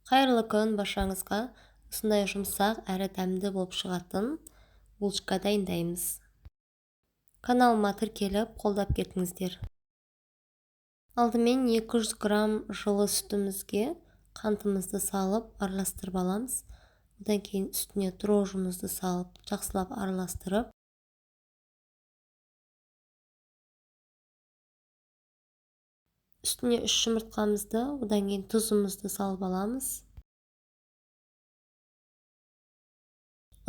Қайырлы күн баршаңызға. Осындай жұмсақ әрі дәмді болып шығатын булочка дайындаймыз. Каналыма тіркеліп, қолдап кетіңіздер. Алдымен 200 грамм жылы сүтімізге қантымызды салып араластырып аламыз. Одан кейін үстіне дрожжымызды салып, жақсылап араластырып, үстіне 3 жұмыртқамызды, одан кейін тұзымызды салып аламыз.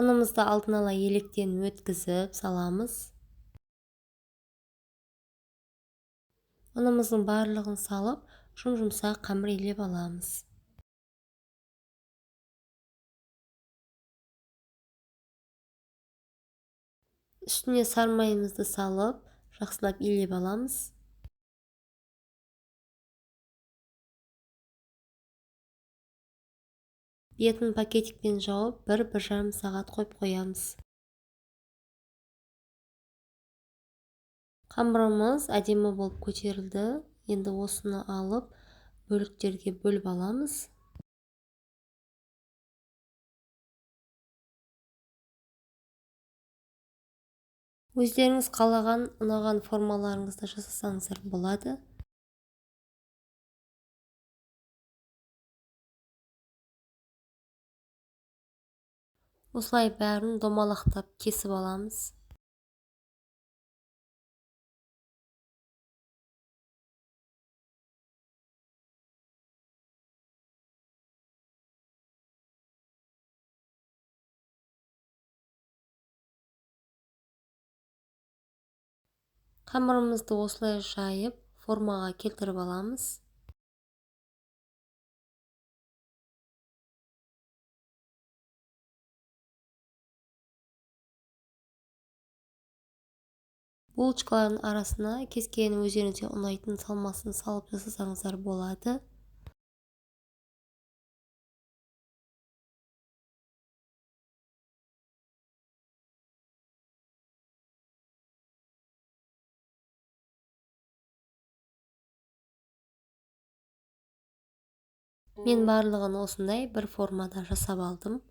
Ұнымызды алдын ала електен өткізіп саламыз. Ұнымыздың барлығын салып, жұм-жұмсақ қамыр илеп аламыз. Үстіне сармайымызды салып, жақсылап илеп аламыз. Бетін пакетикпен жауып, бір жарым сағат қойып қоямыз. Қамырымыз әдемі болып көтерілді. Енді осыны алып, бөліктерге бөліп аламыз. Өздеріңіз қалаған, ұнаған формаларыңызды жасасаңыздар болады. Осылай бәрін домалақтап кесіп аламыз. Қамырымызды осылай жайып, формаға келтіріп аламыз. Булочкалардың арасына кез келген өздеріңізге ұнайтын салмасын салып жасасаңыздар болады. Мен барлығын осындай бір формада жасап алдым.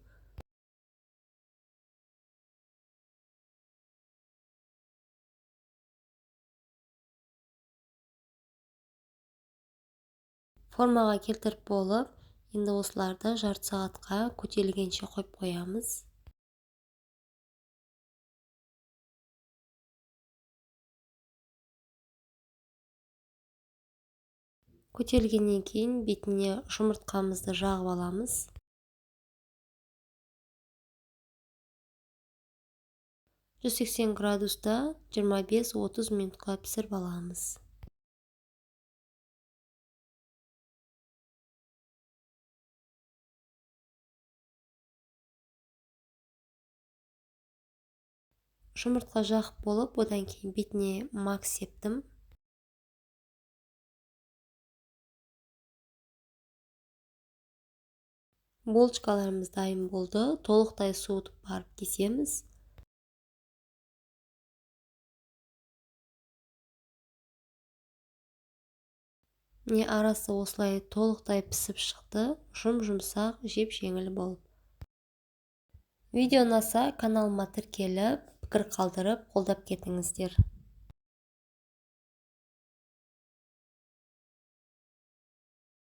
Формаға келтіріп болып, енді осыларды жарты сағатқа көтерілгенше қойып қоямыз. Көтерілгеннен кейін бетіне жұмыртқамызды жағып аламыз. 180 градуста 25-30 минутқа пісіріп аламыз. Жұмыртқа жағып болып, одан кейін бетіне мак септім. Булочкаларымыз дайын болды. Толықтай суытып барып кесеміз. Міне арасы осылай толықтай пісіп шықты. Жұм-жұмсақ, жеп-жеңіл болып. Видео ұнаса каналыма тіркеліп, пікір қалдырып, қолдап кетіңіздер.